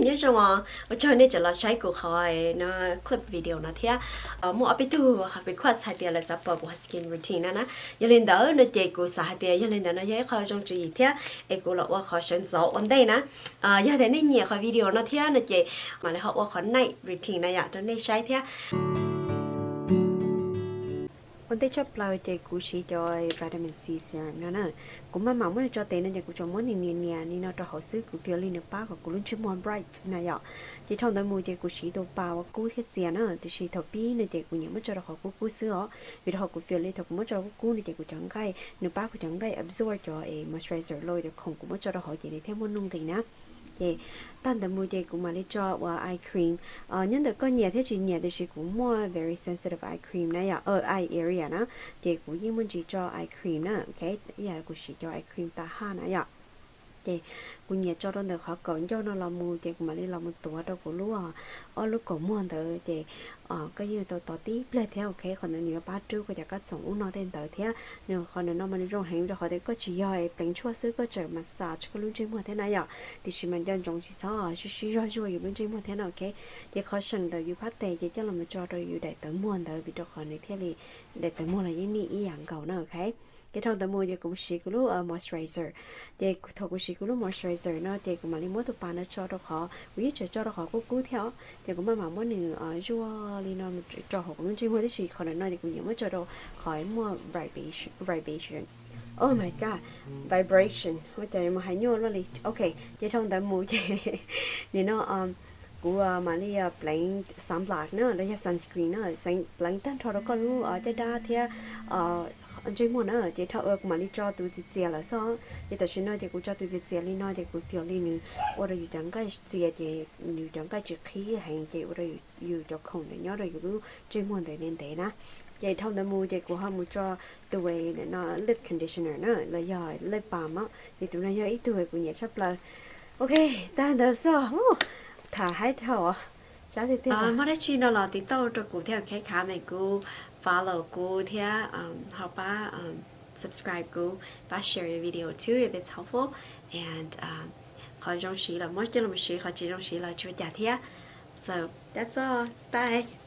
Nyob zoo os, ua tsaug nej tseem los saib kuv qhov no, clip video no thiab. Muaj ob peb tug request hais tias lawv xav pom kuv qhov skin routine no na. Yog li ntawd no ces kuv xav hais tias yog li ntawd no yog ib qho zoo tswv yim thiab es kuv los ua qhov sawv ntxov ua ntej na. Yog tias nej nyiam qhov video no thiab no ces mam li ho ua qhov night routine na yom rau nej saib thiab. Ua ntej tshaj plaws ces kuv siv cov vitamin C serum no na. Kuv maj mam muab nws tso tes no ces kuv tsuas muab nws nias nias li no rau hauv xwb, kuv feel li nws pab kom kuv lub ntsej muag bright na yom. Ces dhau ntawd mus ces kuv siv tus pas ua kub thiab txias na, tiam sis thaum pib no ces kuv nyiam muab tso rau qhov kub kub xwb os, vim rau qhov kuv feel li thaum kuv muab tso kub kub no ces kuv cov nqaij, nws pab kuv cov nqaij absorb cov moisturizer los cov khoom kuv muab tso rau hauv ces nws thiaj muaj nuj nqis na. Ces tag ntawd mus ces kuv mam li tso ua eye cream. Nyob ntawm koj nyiam thiab tsis nyiam, tiam sis kuv muaj very sensitive eye cream na yom, eye area na, ces kuv yeej muaj ntsis tso eye cream na, ok, ib yam kuv siv cov eye cream tas haj na yom. Ces kuv nyiam tso rau ntawm qhov kaum ncauj no los mus ces kuv mam li los mus tuav rau kuv lub, ob lub kaum muag ntawd ces koj yeej tau tos tib pliag thiab, ok, qhov ntawd nws yuav pab rub koj cov kab txoom ub no tej ntawd thiab. Nws qhov ntawm no mas nws zoo heev rau qhov tias koj tsis yog pleev tshuaj xwb, koj tseem massage koj lub ntsej muag thiab na yom. Tiam sis mas nco ntsoov tsis txhob sib sib zog zuaj yus lub ntsej muag thiab na, ok. Ces qhov seem ntawm yus phab tes ces coj los tso rau yus daim tawv muag ntawd, vim rau qhov nws thiaj li, daim tawv muag los yeej nim ib yam nkaus na, ok. Ces dhau ntawd mus ces kuv siv kuv lub moisturizer. Ces thaum kuv siv kuv lub moisturizer no ces kuv mam li muab tus pas no tso rau qhov, kuv yeej tseem tso rau qhov kub kub thiab os, ces kuv maj mam muab nws zuaj li no rau hauv kuv lub ntsej muag, tiam sis qhov ntawm no ces kuv nyiam muab tso rau qhov muaj vibration. Oh my god, vibration, ua cas mus hais nyuaj luaj li. Ok, ces dhau ntawd mus ces nim no kuv mam li pleev sunblock na los yog sunscreen na, pleev tag nrho rau koj lub caj dab thiab ntsej muag na. Ces dhau kuv mam li tso tus txias txias lawm xwb. Ces tam sim no ces kuv tso tus txias txias li no ces kuv feel li nws ua rau yus cov nqaij txias ces yus cov nqaij tsis qhib heev ces ua rau yus cov khoom ntawd nyob rau yus lub ntsej muag ntawd ntev ntev na. Ces dhau ntawd mus ces kuv ho mus tso tus lip conditioner na los yog lip balm, ces tus no yog ib tug kuv nyiam tshaj plaws. Ok, tag ntawd xwb, tham haib dhau. Sab tiag tiag, muaj dab tsi no los tiv tauj rau kuv thiab, ok, comment kuv, follow kuv thiab ho pab subscribe kuv, pab share video too if it's helpful, and qhov zoo siv los muab coj los siv, qhov tsis zoo siv los tsis ua cas thiab. So that's all, bye.